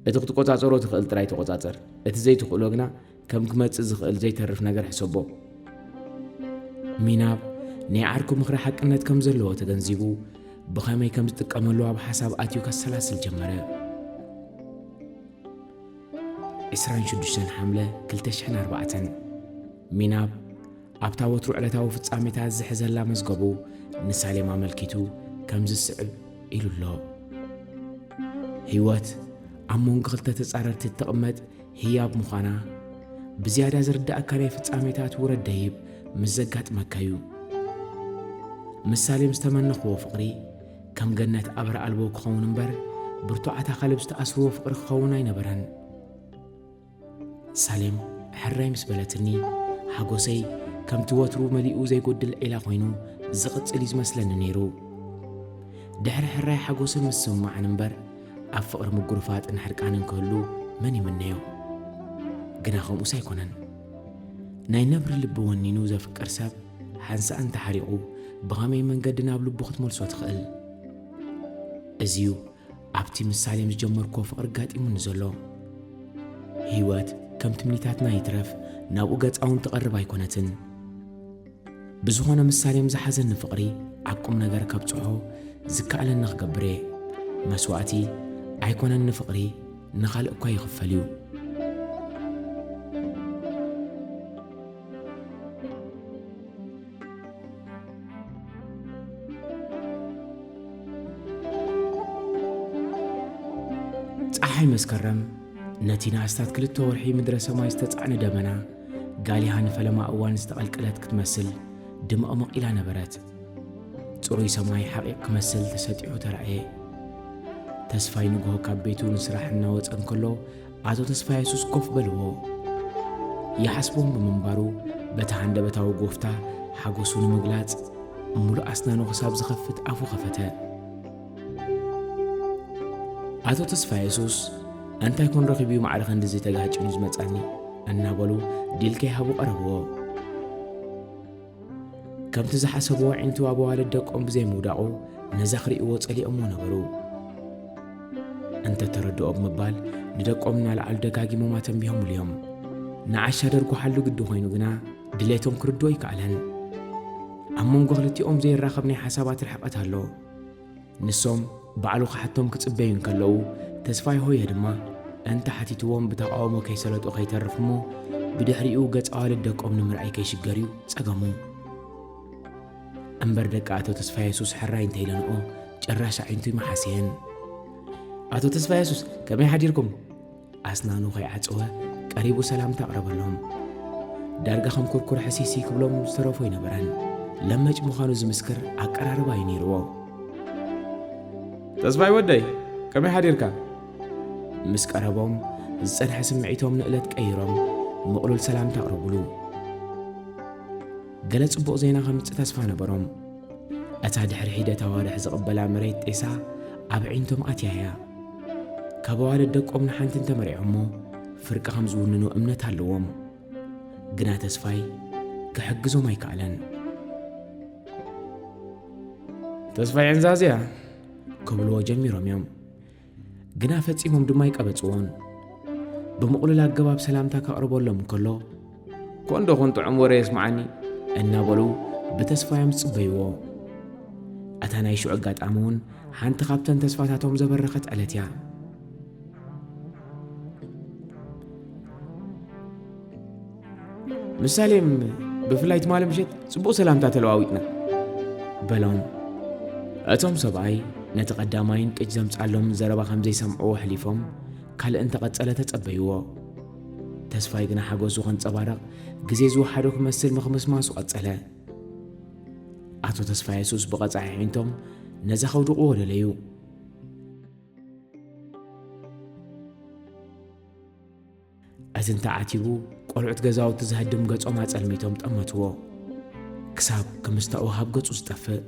እቲ ክትቆጻጸሮ ትኽእል ጥራይ ተቆጻጸር፣ እቲ ዘይትኽእሎ ግና ከም ክመጽእ ዝኽእል ዘይተርፍ ነገር ሕሰቦ። ሚናብ ናይ ዓርኩ ምኽሪ ሓቅነት ከም ዘለዎ ተገንዚቡ፣ ብኸመይ ከም ዝጥቀመሉ ኣብ ሓሳብ ኣትዩ ከሰላስል ጀመረ። ዕስራን ሽዱሽተን ሓምለ ክልተ ሽሕን ኣርባዕተን። ሚናብ ኣብታ ወትሩ ዕለታዊ ፍጻሜታት ዝሕዘላ መዝገቡ ንሳሌም ኣመልኪቱ ከምዚ ዝስዕብ ኢሉ ኣሎ። ህይወት ኣብ መንጎ ክልተ ተጻረርቲ እትቕመጥ ህያብ ምዃና፣ ብዝያዳ ዝርድኣካ ናይ ፍጻሜታት ውረድ ደይብ ምስ ዘጋጥመካ እዩ። ምስ ሳሌም ዝተመነኽዎ ፍቕሪ፣ ከም ገነት ኣበራ ኣልቦ ክኸውን እምበር፣ ብርቱዓት ኣኻልብ ዝተኣስርዎ ፍቕሪ ክኸውን ኣይነበረን። ሳሌም ሕራይ ምስ በለትኒ፣ ሓጎሰይ ከምቲ ወትሩ መሊኡ ዘይጎድል ዒላ ኮይኑ ዝቕጽል እዩ ዝመስለኒ ነይሩ። ድሕሪ ሕራይ ሓጎስን ምስምማዕን እምበር፣ ኣብ ፍቕሪ ምጉርፋጥን ሕርቃንን ክህሉ መን ይምነዮ? ግና ከምኡስ ኣይኮነን። ናይ ነብሪ ልቢ ወኒኑ ዘፍቅር ሰብ፣ ሓንሳእ እንተሓሪቑ፣ ብኸመይ መንገዲ ናብ ልቡ ክትመልሶ ትኽእል? እዚዩ ኣብቲ ምስ ሳሌም ዝጀመርኩዎ ፍቕሪ ጋጢሙኒ ዘሎ። ህይወት ከም ትምኒታትና ይትረፍ፣ ናብኡ ገጻ እውን ትቐርብ ኣይኮነትን። ብዝኾነ ምስ ሳሌም ዝሓዘኒ ፍቕሪ ኣብ ቁም ነገር ከብጽሖ ዝከኣለኒ ክገብር እየ። መስዋእቲ ኣይኮነን ንፍቕሪ፣ ንኻልእ እኳ ይኽፈል እዩ። ጸሓይ መስከረም ነቲ ንኣስታት ክልተ ወርሒ ምድረ ሰማይ ዝተጻዕነ ደመና ጋሊሃ ንፈለማ እዋን ዝተቐልቀለት ክትመስል ድምቕምቕ ኢላ ነበረት። ጽሩይ ሰማይ ሓቒቕ ክመስል ተሰጢሑ ተራእየ። ተስፋይ ንግሆ ካብ ቤቱ ንስራሕ እናወጸ እንከሎ፣ ኣቶ ተስፋ የሱስ ኮፍ በልዎ። ይሓስቦም ብምንባሩ፣ በቲ ሃንደበታዊ ጎፍታ ሓጎሱ ንምግላጽ፣ ምሉእ ኣስናኑ ክሳብ ዝኸፍት ኣፉ ከፈተ። ኣቶ ተስፋ የሱስ፣ "እንታይ ኮን ረኺቡ እዩ ማዕረ ክንድዚ ተጋጭኑ ዝመጻኒ?" እናበሉ ዲል ከይሃቡ ቀረብዎ። ከምቲ ዝሓሰብዎ ኣዒንቱ ኣብ ኣዋልድ ደቆም ብዘይምውዳቑ፣ ነዛ ክርእይዎ ጸሊኦምዎ ነበሩ። እንተተረድኦ ብምባል ንደቆም እናለዓሉ ደጋጊሞም ኣተንቢሆምሉ እዮም። ንዓሻ ደርጉሓሉ ግዲ ኮይኑ ግና ድሌቶም ክርድኦ ኣይከኣለን። ኣብ መንጎ ክልቲኦም ዘይራኸብ ናይ ሓሳባት ርሕቀት ኣሎ። ንሶም ባዕሉ ክሓቶም ክጽበዩ እንከለዉ፣ ተስፋይ ሆየ ድማ እንተሓቲትዎም ብተቓውሞ ከይሰለጦ ከይተርፍ እሞ፣ ብድሕሪኡ ገጽ ኣዋልድ ደቆም ንምርኣይ ከይሽገር እዩ ጸገሙ። እምበር ደቂ ኣቶ ተስፋ የሱስ ሕራይ እንተኢለንኦ፣ ጭራሽ ኣዒንቱ ይመሓስየን። "ኣቶ ተስፋ የሱስ፣ ከመይ ሓዲርኩም?" ኣስናኑ ከይዓጸወ ቀሪቡ ሰላምታ ኣቕረበሎም። ዳርጋ ከም ኩርኩር ሕሲሲ ክብሎም ዝተረፎ ኣይነበረን። ለመጭ ምዃኑ ዝምስክር ኣቀራርባ እዩ ነይርዎ። "ተስፋይ ወደይ፣ ከመይ ሓዲርካ?" ምስ ቀረቦም፣ ዝጸንሐ ስምዒቶም ንእለት ቀይሮም፣ ምቕሉል ሰላምታ ኣቕረቡሉ። ገለ ጽቡቕ ዜና ከምጽእ ተስፋ ነበሮም። እታ ድሕሪ ሒደት ኣዋርሕ ዝቕበላ መሬት ጤሳ ኣብ ኣዒንቶም ኣትያ እያ። ካብ ኣዋልድ ደቆም ንሓንቲ እንተመርዖሞ፣ ፍርቂ ከም ዝውንኑ እምነት ኣለዎም። ግና ተስፋይ ክሕግዞም ኣይከኣለን። "ተስፋይ ዕንዛዝያ" ክብልዎ ጀሚሮም እዮም። ግና ፈጺሞም ድማ ኣይቀበጽዎን። ብምቕሉል ኣገባብ ሰላምታ ከቕርበሎም እንከሎ፣ "ኮን ዶ ኹን ጥዑም ወረ የስምዓኒ?" እናበሉ ብተስፋ እዮም ዝጽበይዎ። እታ ናይ ሽዑ ኣጋጣሚ እውን ሓንቲ ካብተን ተስፋታቶም ዘበረኸት ዕለት እያ። "ምሳሌም፣ ብፍላይ ትማሊ ምሸት ጽቡቕ ሰላምታ ተለዋዊጥና" በሎም። እቶም ሰብኣይ ነቲ ቀዳማይን ቅጅ ዘምጻሎም ዘረባ ከም ዘይሰምዕዎ ኣሕሊፎም፣ ካልእ እንተቐጸለ ተጸበይዎ። ተስፋይ ግና ሓጎሱ ከንጸባርቕ ግዜ ዝወሓዶ ክመስል ምኽምስማሱ ቀጸለ። ኣቶ ተስፋ የሱስ ብቐጻዒ ኣዒንቶም ነዛ ከውድቕዎ ደለዩ። እዚ እንተዓቲቡ፣ ቆልዑት ገዛውቲ ዘህድም ገጾም ኣጸልሚቶም ጠመትዎ። ክሳብ ክምስታኡ ካብ ገጹ ዝጠፍእ።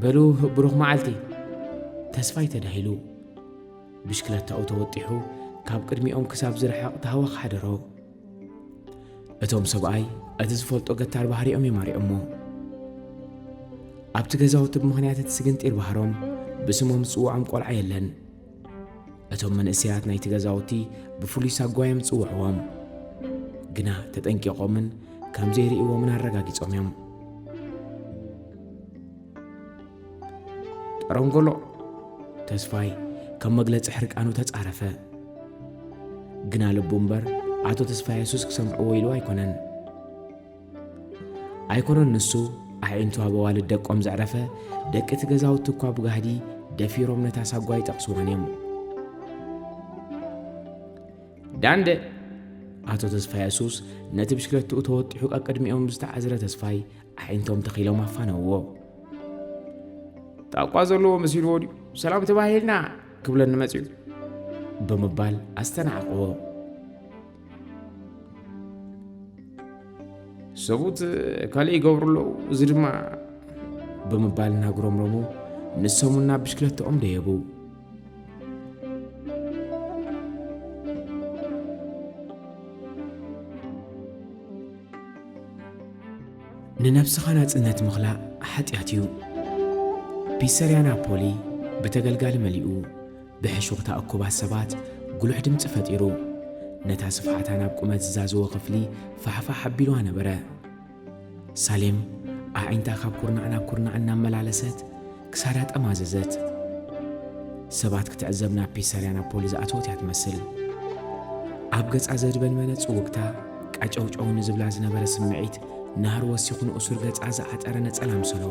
"በሉ፣ ብሩኽ መዓልቲ!" ተስፋይ ተዳሂሉ። ብሽክለታኡ ተወጢሑ፣ ካብ ቅድሚኦም ክሳብ ዝርሕቕ ተሃዋኽ ሓደሮ። እቶም ሰብኣይ እቲ ዝፈልጦ ገታር ባህሪኦም እዮም ኣሪኦሞ። ኣብቲ ገዛውቲ ብምኽንያት እቲ ስግንጢር ባህሮም ብስሞም ዝጽውዖም ቆልዓ የለን። እቶም መንእሰያት ናይቲ ገዛውቲ ብፍሉይ ሳጓ እዮም ዝጽውዕዎም። ግና ተጠንቂቖምን ከም ዘይርእይዎምን ኣረጋጊጾም እዮም። ጠረንጎሎ፣ ተስፋይ ከም መግለጺ ሕርቃኑ ተጻረፈ። ግና ልቡ እምበር ኣቶ ተስፋ የሱስ ክሰምዕዎ ኢሉ ኣይኮነን። ኣይኮነን ንሱ፣ ኣዒንቱ ኣብ ኣዋልድ ደቆም ዘዕረፈ፣ ደቂ እቲ ገዛውቲ እኳ ብጋህዲ ደፊሮም ነታ ሳጓ ይጠቕስዋን እዮም። ዳንደ! ኣቶ ተስፋ የሱስ ነቲ ብሽክለትኡ ተወጢሑ ቀቅድሚኦም ዝተዓዝረ ተስፋይ ኣዒንቶም ተኺሎም ኣፋነውዎ። ጣቋ ዘለዎ መሲልዎ ድዩ? ሰላም ተባሂልና ክብለኒ መጺኡ፣ ብምባል ኣስተናዕቕዎ። ሰቡት ካልእ ይገብሩ ኣለዉ፣ እዚ ድማ፣ ብምባል እናጉረምረሙ ንሶም እውን ናብ ብሽክለትኦም ደየቡ። ንነብስኻ ናጽነት ምኽላእ ሓጢኣት እዩ። ፒሰርያ ናፖሊ ብተገልጋሊ መሊኡ፣ ብሕሹኽታ እኩባት ሰባት ጉሉሕ ድምጺ ፈጢሩ፣ ነታ ስፍሓታ ናብ ቁመት ዝዛዝዎ ክፍሊ ፋሕፋሕ ኣቢልዋ ነበረ። ሳሌም ኣዒንታ ካብ ኩርናዕ ናብ ኩርናዕ እናመላለሰት ክሳዳ ጠማዘዘት። ሰባት ክትዕዘብ ናብ ፒሰርያ ናፖሊ ዝኣተወት እያ ትመስል። ኣብ ገጻ ዘድበንበነ ጽውግታ፣ ቀጨውጨው ንዝብላ ዝነበረ ስምዒት ናህሪ ወሲኹ ንእሱር ገጻ ዝዓጠረ ነጸላ ምሰሎ።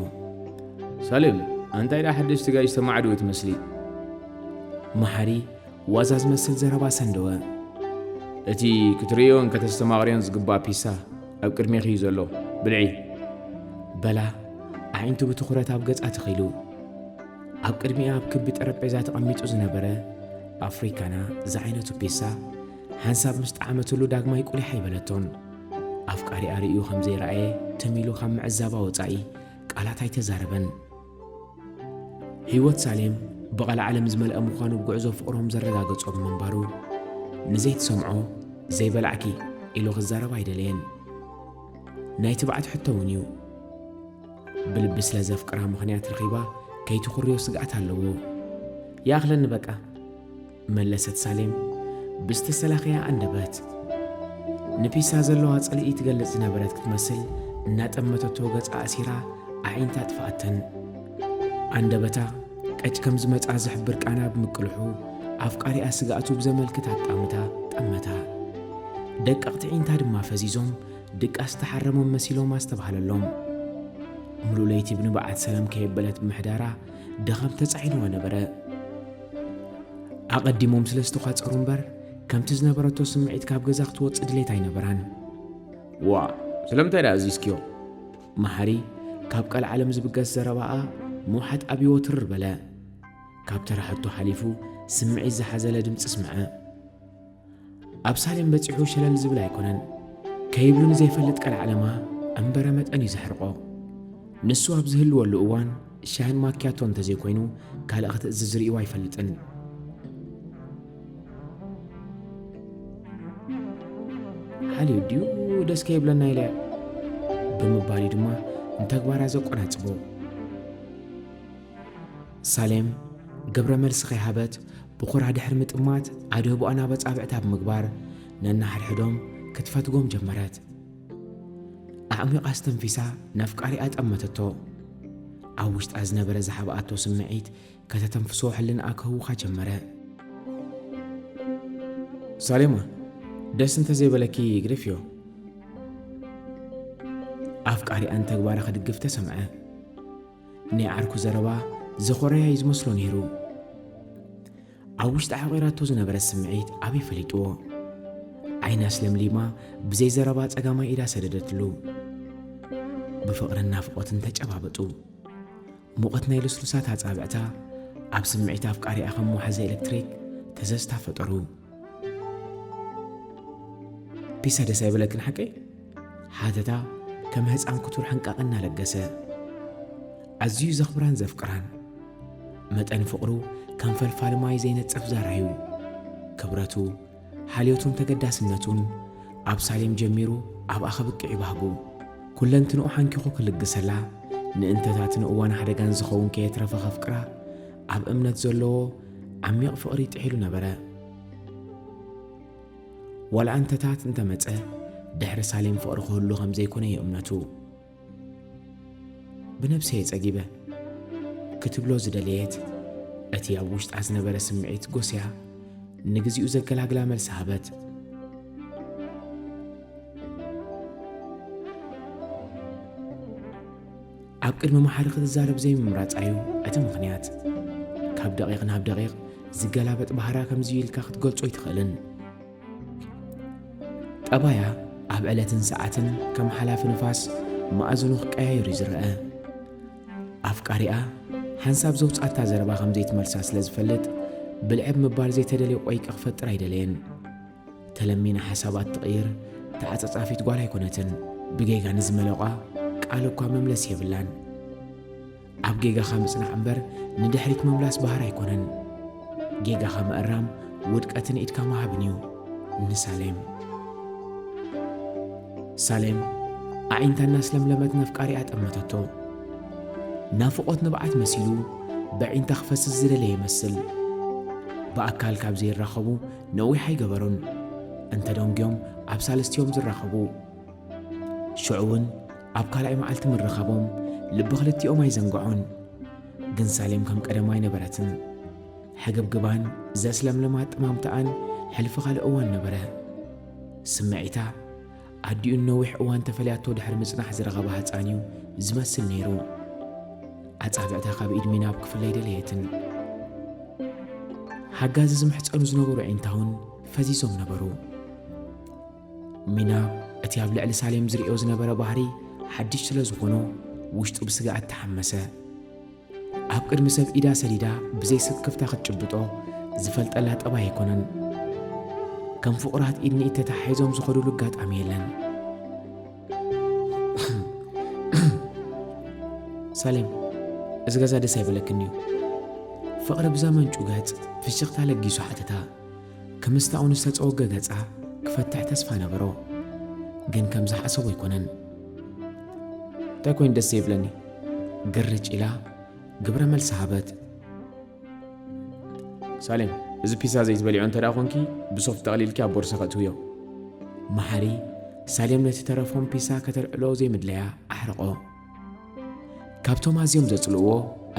ሳሌም፣ ኣንታይ ደኣ ሓደሽቲ ጋይሽ ተማዕድዊ ትመስሊ? መሓሪ ዋዛ ዝመስል ዘረባ ሰንደወ። እቲ ክትርእዮን ከተስተማቕርዮን ዝግባእ ፒሳ ኣብ ቅድሜኺ እዩ ዘሎ። ብልዒ። በላ ኣዒንቱ ብትኹረት ኣብ ገጻ ተኺሉ። ኣብ ቅድሚኣ ኣብ ክቢ ጠረጴዛ ተቐሚጡ ዝነበረ ኣፍሪካና ዝዓይነቱ ፒሳ ሓንሳብ ምስ ጠዓመትሉ ዳግማይ ቁሊሕ ኣይበለቶን። ኣፍቃሪኣ ርእዩ ከም ዘይረኣየ ትም ኢሉ ካብ ምዕዛባ ወጻኢ ቃላት ኣይተዛረበን። ህይወት ሳሌም ብቐልዓለም ዝመልአ ምዃኑ ብጉዕዞ ፍቕሮም ዘረጋገጾ ብምንባሩ፣ ንዘይትሰምዖ ዘይበላዕኪ ኢሉ ክዛረብ ኣይደለየን። ናይ ትብዓት ሕቶ እውን እዩ። ብልቢ ስለ ዘፍቅራ ምኽንያት ረኺባ ከይትኹርዮ ስግኣት ኣለዎ። ይኣኽለኒ በቃ፣ መለሰት ሳሌም ብዝተሰላኸያ ኣንደበት። ንፒሳ ዘለዋ ጽልኢ ትገልጽ ዝነበረት ክትመስል እናጠመተቶ ገጻ ኣሲራ ኣዒንታ ኣጥፍኣተን። ኣንደበታ ቀጭ ከም ዝመጻ ዝሕብር ቃና ብምቅልሑ ኣፍቃሪኣ ስግኣቱ ብዘመልክት ኣጣምታ ጠመታ። ደቀቕቲ ዒንታ ድማ ፈዚዞም ድቃስ ዝተሓረሞም መሲሎም ኣስተብሃለሎም። ምሉእ ለይቲ ብንብዓት ሰላም ከየበለት ብምሕዳራ ድኻም ተጻዒንዋ ነበረ። ኣቐዲሞም ስለ ዝተዃጸሩ እምበር፣ ከምቲ ዝነበረቶ ስምዒት ካብ ገዛ ክትወጽእ ድሌት ኣይነበራን። ዋ፣ ስለምንታይ ደኣ ኣዚዝክዮ? መሓሪ ካብ ቀልዓለም ዝብገስ ዘረባኣ ምውሓጥ ኣብይዎ ትርር በለ። ካብ ተራ ሕቶ ሓሊፉ ስምዒት ዝሓዘለ ድምጺ ስምዐ። ኣብ ሳሌም በጺሑ ሸለል ዝብል ኣይኮነን። ከይብሉ ንዘይፈልጥ ቀልዓለማ እምበረ መጠን እዩ ዘሕርቆ። ንሱ ኣብ ዝህልወሉ እዋን ሻሂን ማክያቶ እንተዘይኮይኑ ካልእ ክትእዝዝ ርእይዎ ኣይፈልጥን። ሓልዩ ድዩ ደስ ከይብለና ኢለ ብምባል እዩ ድማ ንተግባራ ዘቆናጽቦ። ሳሌም ግብረ መልሲ ከይሃበት ብኹራ ድሕሪ ምጥማት ኣድህቦኣ ናብ ኣጻብዕታ ብምግባር ነንሓድሕዶም ክትፈትጎም ጀመረት። ኣዕሚቓ ኣስተንፊሳ ነፍቃሪኣ ጠመተቶ። ኣብ ውሽጣ ዝነበረ ዝሓብኣቶ ስምዒት ከተተንፍሶ ሕልንኣ ክህውኻ ጀመረ። ሳሌማ፣ ደስ እንተዘይበለኪ ግደፍዮ። ኣፍቃሪኣን ተግባራ ክድግፍ ተሰምዐ። ናይ ዓርኩ ዘረባ ዘኾረያ እዩ ዝመስሎ ነይሩ። ኣብ ውሽጢ ዓቂራቶ ዝነበረ ስምዒት ኣበይ ፈሊጥዎ? ዓይና ስለምሊማ ብዘይ ዘረባ ጸጋማይ ኢዳ ሰደደትሉ። ብፍቕርን ናፍቖትን ተጨባበጡ። ሙቐት ናይ ልስሉሳት ኣጻብዕታ ኣብ ስምዒት ኣፍቃሪኣ ከም መውሓዚ ኤሌክትሪክ ተዘዝታ ፈጠሩ። ፒሳ ደስ ኣይበለክን ሓቀይ? ሓተታ ከም ህጻን ክቱር ሕንቃቕ እናለገሰ። ኣዝዩ ዘኽብራን ዘፍቅራን። መጠን ፍቕሩ ከም ፈልፋሊ ማይ ዘይነጽፍ ዛራዩ። ክብረቱ፣ ሓልዮቱን ተገዳስነቱን ኣብ ሳሌም ጀሚሩ ኣብኣ ከብቅዕ እዩ ባህጉ። ኩለንትንኡ ሓንኪኹ ክልግሰላ፣ ንእንተታትን እዋን ሓደጋን ዝኸውን ከየትረፈ ከፍቅራ፣ ኣብ እምነት ዘለዎ ዓሚቕ ፍቕሪ ጥሒሉ ነበረ። ዋላ ኣንተታት እንተመጸ፣ ድሕሪ ሳሌም ፍቕሪ ክህሉ ከም ዘይኮነ እዩ እምነቱ። "ብነብሰይ እየ ጸጊበ" ክትብሎ ዝደለየት፣ እቲ ኣብ ውሽጣ ዝነበረ ስምዒት ጎስያ፣ ንግዚኡ ዘገላግላ መልሲ ሃበት። ኣብ ቅድሚ መሓሪ ክትዛረብ ዘይምምራጻ እዩ እቲ ምኽንያት። ካብ ደቂቕ ናብ ደቂቕ ዝገላበጥ ባህራ ከምዚ ኢልካ ክትገልጾ ኣይትኽእልን። ጠባያ ኣብ ዕለትን ሰዓትን ከም ሓላፊ ንፋስ መኣዝኑ ክቀያየር እዩ ዝረአ። ኣፍቃሪኣ ሓንሳብ ዘውጻታ ዘረባ ከም ዘይትመልሳ ስለ ዝፈልጥ፣ ብልዕብ ምባል ዘይተደልየ ቆይቂ ክፈጥር ኣይደለየን። ተለሚና ሓሳባት ትቕይር ተዓጻጻፊት ጓል ኣይኮነትን። ብጌጋ ንዝመለቋ ቃል እኳ መምለሲ የብላን። ኣብ ጌጋኻ ምጽናዕ እምበር ንድሕሪት ምምላስ ባህሪ ኣይኮነን። ጌጋኻ ምእራም ውድቀትን ኢድካ ምሃብን እዩ። ንሳሌም። ሳሌም ኣዒንታ እናስለምለመት ነፍቃሪኣ ጠመተቶ። ናፍቖት ንብዓት መሲሉ በዒንታ ክፈስስ ዝደለየ ይመስል። ብኣካል ካብ ዘይራኸቡ ነዊሕ ኣይገበሩን። እንተደንጉዮም ኣብ ሳልስቲዮም ዝራኸቡ። ሽዑ እውን ኣብ ካልኣይ መዓልቲ ምርኻቦም ልቢ ክልቲኦም ኣይዘንግዖን። ግን ሳሌም ከም ቀደማ ኣይነበረትን። ሕግብግባን ዘስለምልም ኣጠማምታኣን ሕልፊ ካልእ እዋን ነበረ። ስምዒታ ኣዲኡ ንነዊሕ እዋን ተፈልያቶ ድሕሪ ምጽናሕ ዝረኸባ ህጻን እዩ ዝመስል ነይሩ። ኣጻብዕታ ካብ ኢድ ሚናብ ክፍለይ ደለየትን። ሓጋዚ ዝምሕጸኑ ዝነበሩ ኣዒንታ እውን ፈዚዞም ነበሩ። ሚናብ እቲ ኣብ ልዕሊ ሳሌም ዝርእዮ ዝነበረ ባህሪ ሓድሽ ስለ ዝኾኖ ውሽጡ ብስግኣት ተሓመሰ። ኣብ ቅድሚ ሰብ ኢዳ ሰዲዳ ብዘይ ስክፍታ ክትጭብጦ ዝፈልጠላ ጠባይ ኣይኮነን። ከም ፍቑራት ኢድ ንኢድ ተተሓሒዞም ዝኸዱሉ ኣጋጣሚ የለን። ሳሌም፣ እዚ ገዛ ደስ ኣይበለክን ድዩ? ፍቕሪ ብዘመንጩ ገጽ ፍሽኽታ ለጊሱ ሓተታ። ክምስታኡ ንዝተጸወገ ገጻ ክፈትሕ ተስፋ ነበሮ። ግን ከም ዝሓሰቦ ኣይኮነን። እንታይ ኮይኑ ደስ ዘይብለኒ? ግርጭ ኢላ ግብረ መልሲ ሃበት። ሳሌም፣ እዚ ፒሳ ዘይትበልዖ እንተ ደኣ ኾንኪ፣ ብሶፍት ጠቕሊልኪ ኣብ ቦርሳ ከእትውዮ። መሓሪ፣ ሳሌም ነቲ ተረፎም ፒሳ ከተልዕሎ ዘይምድለያ ኣሕረቖ። ካብቶም ኣዝዮም ዘጽልእዎ፣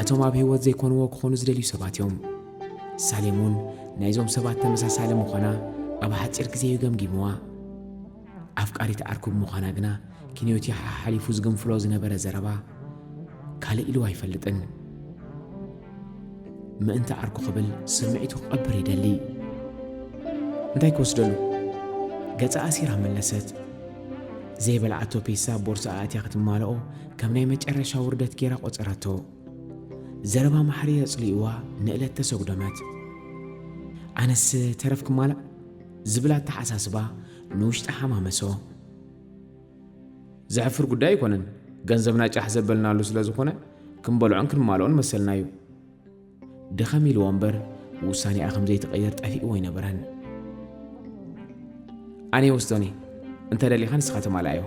እቶም ኣብ ህይወት ዘይኮንዎ ክኾኑ ዝደልዩ ሰባት እዮም። ሳሌም እውን ናይዞም ሰባት ተመሳሳሊ ምዃና ኣብ ሓጺር ግዜ እዩ ገምጊምዋ። ኣፍቃሪት ዓርኩ ብምዃና ግና፣ ኪንዮቲ ሓሓሊፉ ዝግንፍሎ ዝነበረ ዘረባ ካልእ ኢልዋ ኣይፈልጥን። ምእንቲ ዓርኩ ክብል ስምዒቱ ክቐብር ይደሊ። እንታይ ክወስደሉ? ገጻ ኣሲራ መለሰት። ዘይበልዓቶ ፒሳ ኣብ ቦርሳኣ ኣእትያ ክትማልኦ ከም ናይ መጨረሻ ውርደት ጌራ ቆጸረቶ። ዘረባ ማሕሪ ኣጽሊእዋ ንእለት ተሰጉደመት። ኣነስ ተረፍ ክማላእ ዝብል ኣተሓሳስባ ንውሽጣ ሓማመሶ። ዘሕፍር ጉዳይ ኣይኮነን። ገንዘብና ጫሕ ዘበልናሉ ስለ ዝኾነ ክንበልዖን ክንማልኦን መሰልና እዩ። ድኸም ኢልዎ እምበር ውሳኔኣ ከም ዘይትቕይር ጠፊእዎ ኣይነበረን። ኣነ ይወስዶኒ፣ እንተ ደሊኻ ንስኻ ተማልኣዮ።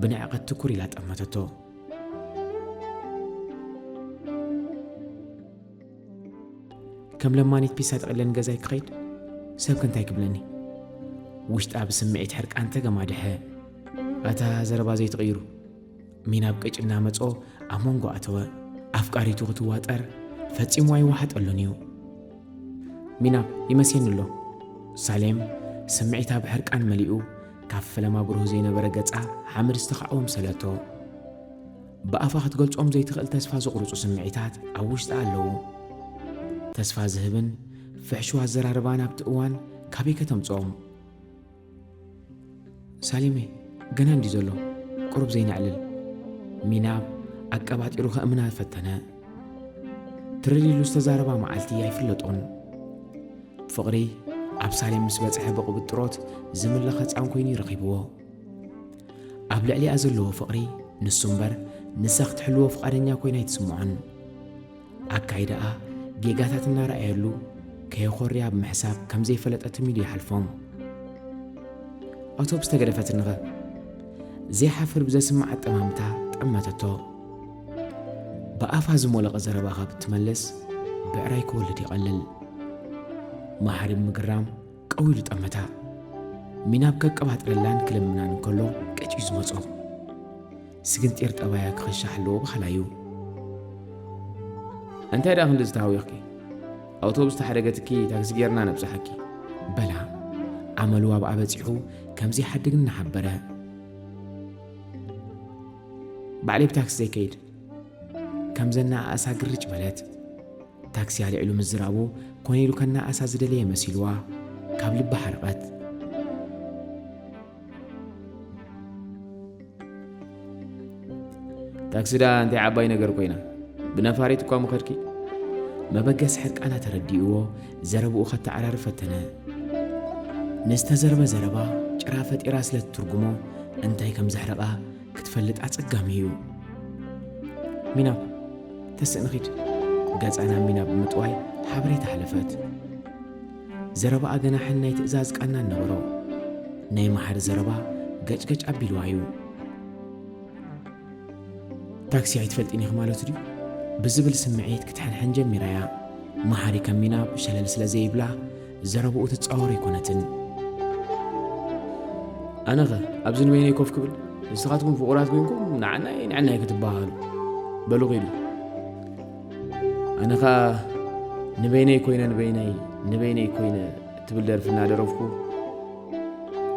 ብንዕቐት ትኩር ኢላ ጠመተቶ። ከም ለማኒት ፒሳ ጠቕለን ገዛይ ክኸይድ ሰብ ከ እንታይ ክብለኒ? ውሽጣ ብስምዒት ሕርቃን ተገማድሐ። ኣታ ዘረባ ዘይትቕይሩ። ሚናብ ቅጭ እናመጾ ኣብ መንጎ ኣተወ። ኣፍቃሪቱ ክትዋጠር ፈጺሙ ኣይወሓጠሉን እዩ። ሚናብ ይመስየኒ ኣሎ። ሳሌም ስምዒታ ብሕርቃን መሊኡ ካብ ፈለማ ብሩህ ዘይነበረ ገጻ ሓመድ ዝተኻዕወ ምሰለቶ። ብኣፋ ክትገልጾም ዘይትኽእል ተስፋ ዝቑርጹ ስምዒታት ኣብ ውሽጣ ኣለዉ። ተስፋ ዝህብን ፍሕሹው ኣዘራርባን ኣብቲ እዋን ካበይ ከተምጽኦም? ሳሌመይ፣ ገና እንድዩ ዘሎ፣ ቁሩብ ዘይነዕልል። ሚናብ ኣቀባጢሩ ከእምና ፈተነ። ትርር ኢሉ ዝተዛረባ መዓልቲ ኣይፍለጦን። ፍቕሪ ኣብ ሳሌም ምስ በጽሐ ብቕብጥሮት ዝምለኽ ህጻን ኮይኑ እዩ ረኺብዎ። ኣብ ልዕሊኣ ዘለዎ ፍቕሪ ንሱ እምበር ንሳ ክትሕልዎ ፍቓደኛ ኮይና ኣይትስምዖን። ኣካይዳኣ ጌጋታት እናረኣየሉ ከየኾርያ ብምሕሳብ ከም ዘይፈለጠ ትም ኢሉ ይሓልፎም። ኣውቶቡስ ተገደፈትንኸ? ዘይሓፍር ብዘስምዕ ኣጠማምታ ጠመተቶ። ብኣፋ ዝሞለቐ ዘረባ ካብ እትመልስ ብዕራይ ክወልድ ይቐልል። መሓሪ ብምግራም ቀው ኢሉ ጠመታ። ሚናብ ከቀባጥረላን ክልምናን እንከሎ ቀጭ እዩ ዝመጾ። ስግንጢር ጠባያ ክኸሻ ኣለዎ በሃላይ እዩ። እንታይ ደኣ ክንዲ ዝተሃውኽኪ? ኣውቶቡስ ተሓደገትኪ ታክሲ ጌርና ነብጽሓኪ። በላ ኣመሉ ኣብኣ በጺሑ ከም ዘይሓድግ እናሓበረ። ባዕለይ ብታክሲ ዘይከይድ። ከም ዘነኣእሳ ግርጭ በለት። ታክሲ ኣልዒሉ ምዝራቡ ኮነ ኢሉ ከነኣእሳ ዝደለየ መሲልዋ ካብ ልባ ሓረቐት። ታክሲ ደኣ እንታይ ዓባይ ነገር ኮይና፣ ብነፋሪት እኳ ምኸድኪ። መበገሲ ሕርቃና ተረዲእዎ ዘረብኡ ከተዓራሪ ፈተነ። ንዝተዘርበ ዘረባ ጭራ ፈጢራ ስለ ትትርጉሞ እንታይ ከም ዘሕረቓ ክትፈልጥ ኣጸጋሚ እዩ። ሚናብ፣ ተስእ ንኺድ። ገጻ ናብ ሚናብ ብምጥዋይ ሓበሬታ ሓለፈት። ዘረባኣ ገናሕን ናይ ትእዛዝ ቃናን ነበሮ። ናይ መሓሪ ዘረባ ገጭገጭ ኣቢልዋ እዩ። ታክሲ ኣይትፈልጥን ኢኺ ማለቱ ድዩ? ብዝብል ስምዒት ክትሕንሕን ጀሚራ እያ። መሓሪ ከም ሚናብ ሸለል ስለ ዘይብላ ዘረብኡ ትጻወር ኣይኮነትን። ኣነኸ ኣብዚ ንበይነይ ኮፍ ክብል፣ ንስኻትኩም ፍቑራት ኮይንኩም ንዓናይ ንዕናይ ክትበሃሃሉ። በሉ ኺዱ። ኣነ ኸኣ ንበይነይ ኮይነ ንበይነይ፣ ንበይነይ ኮይነ እትብል ደርፊ እናደረፍኩ፣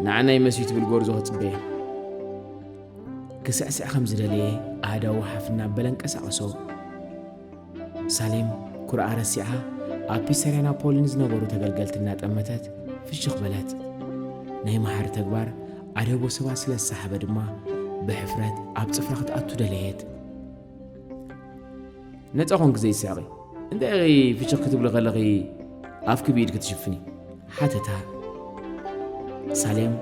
ንዓናይ መስዩ ትብል ጎርዞ ክጽበየ። ክስዕስዕ ከም ዝደለየ ኣእዳዉ ሓፍ እናበለ እንቀሳቐሶ። ሳሌም ኩርዓ ረሲዓ ኣብ ፒሰርያ ናፖሊን ዝነበሩ ተገልገልቲ እናጠመተት ፍሽኽ በለት። ናይ መሓሪ ተግባር ኣደቦ ሰባት ስለ ዝሰሓበ ድማ ብሕፍረት ኣብ ጽፍራ ክትኣቱ ደለየት። ነጻ ኾንኪ ዘይስሕቒ፣ እንታይ ኢኺ ፍሽኽ ክትብሊ ከለኺ ኣፍኪ ብኢድኪ ትሽፍኒ? ሓተታ። ሳሌም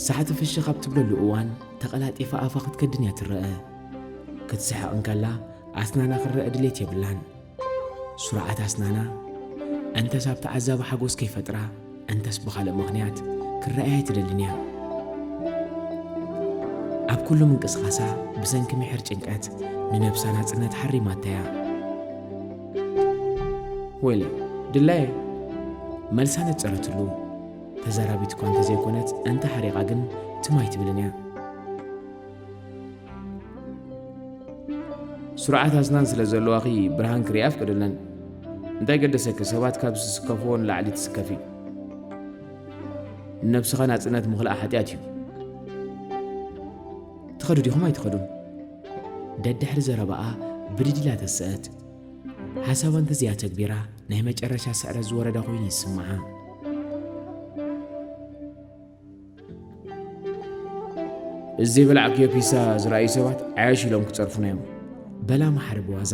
ሳሕቲ ፍሽኽ ኣብ ትብለሉ እዋን ተቐላጢፋ ኣፋ ክትከድን እያ ትረአ። ክትስሕቕ እንከላ ኣስናና ክረአ ድሌት የብላን። ስሩዓት ኣስናና እንተስ ኣብ ተዓዛቢ ሓጎስ ከይፈጥራ እንተስ ብኻልእ ምኽንያት ክረኣያ ኣይትደልን እያ። ኣብ ኩሉ ምንቅስቓሳ ብሰንኪ ምሒር ጭንቀት ንነብሳ ናጽነት ሓሪማታ እያ። ወይለይ ድላየ መልሳ ነጸረትሉ። ተዛራቢት እኳ እንተዘይኮነት እንተ ሓሪቓ ግን ትም ኣይትብልን እያ። ስሩዓት ኣስናን ስለ ዘለዋኺ ብርሃን ክርኢ ኣፍቅድለን። እንታይ ገደሰኪ ሰባት ካብ ዝስከፍዎ ንላዕሊ ትስከፊ? ንነብስኻ ናጽነት ምኽላእ ሓጢኣት እዩ። ትኸዱ ዲኹም ኣይትኸዱን? ደድሕሪ ዘረባኣ ብድድ ኢላ ተሰአት። ሓሳባ እንተዘይኣተግቢራ ናይ መጨረሻ ስዕረት ዝወረዳ ኮይኑ ይስምዓ። እዚ ዘይበላዕክዮ ፒሳ ዝረኣዩ ሰባት ዓያሽ ኢሎም ክጸርፉና እዮም። በላ መሓሪ ብዋዛ።